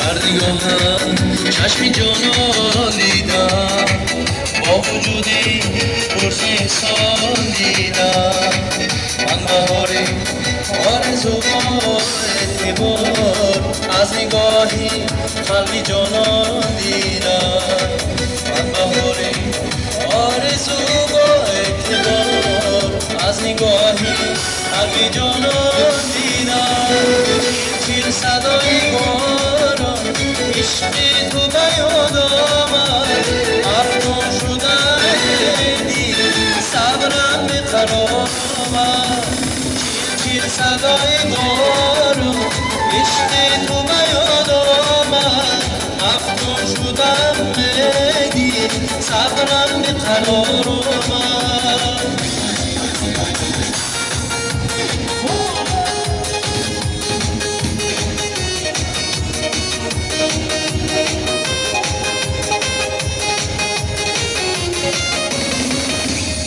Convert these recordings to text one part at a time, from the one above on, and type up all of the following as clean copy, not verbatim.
Дар нигоҳам чашми ҷонон дидам, бо вуҷуди пурси сол дидам. Ман баҳори орзу бо эътибор аз нигоҳи қалби ҷонон дидам. Ман баҳори орзу бо эътибор аз нигоҳи қалби ҷонон дидам. Чил садои борон ишқи ту ба ёд омад, афтон шудам дил, сабрам беқарор омад. Чил садои борон ишқи ту ба ёд омад, афтон шудам дил, сабрам беқарор омад.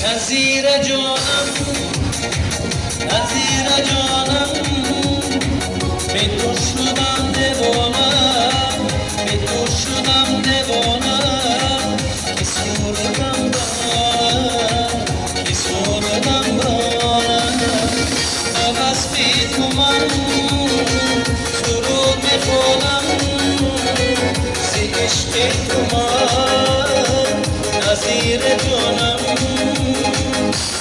Назира ҷонам, Назира ҷонам, бе ту шудам девона, бе ту шудам девона, ки сурудам донам, ки сурудам донам. Ба васфи ту ман суруд мехонам, зи ишқи ту ман Назира ҷонам,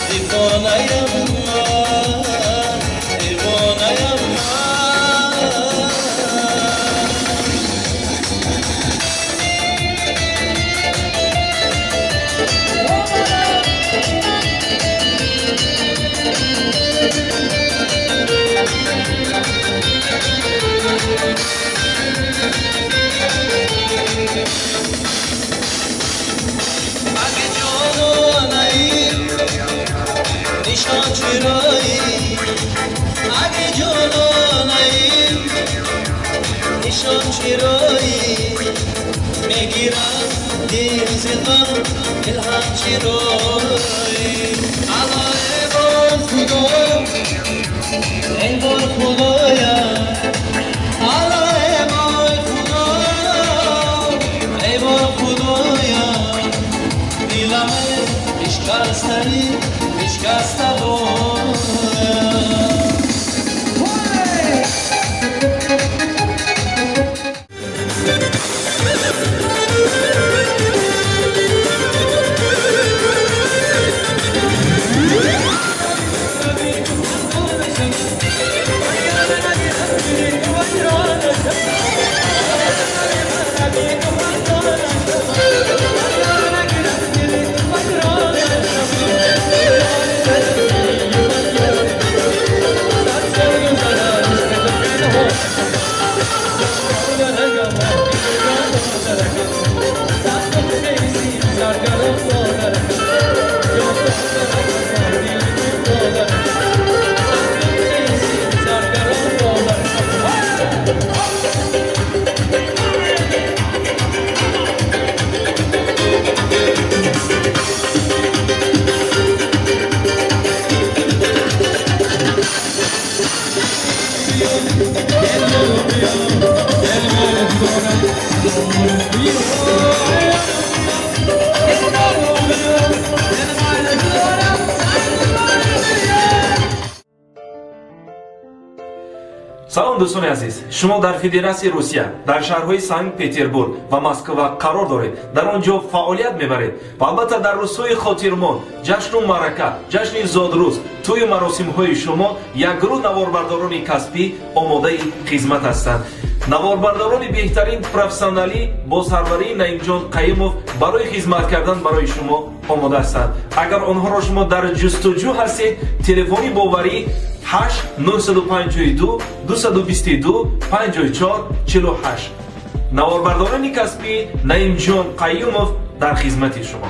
девонаям ман, девонаям ман. Аге ҷононаи нишон чироӣ, аге ҷононаи нишон чироӣ, мегирам дил зи ғам дилҳам чироӣ. Ало эй бор худо, эй бор худоя, ало эй бор худо, эй бор худоя, дилам бишкастаи бишкаста боя. Салом, дӯстони азиз! Шумо дар Федератсияи Русия, дар шаҳрҳои Санкт Петербург ва Москва қарор доред, дар он ҷо фаъолият мебаред ва албатта дар рӯзҳои хотирмон, ҷашну маърака, ҷашни зодрӯз, тӯю маросимҳои шумо як гурӯҳ наворбардорони касбӣ омодаи хизмат ҳастанд. Наворбардорони беҳтарин профессионалӣ бо сарварии Наимҷон Қайимов барои хизмат кардан барои шумо омода ҳастанд. Агар онҳоро шумо дар ҷустуҷӯ ҳастед, телефони боварӣ 8 952 222 54 48. Наворбардорони касбӣ Наимҷон Қайюмов дар хизмати шумо.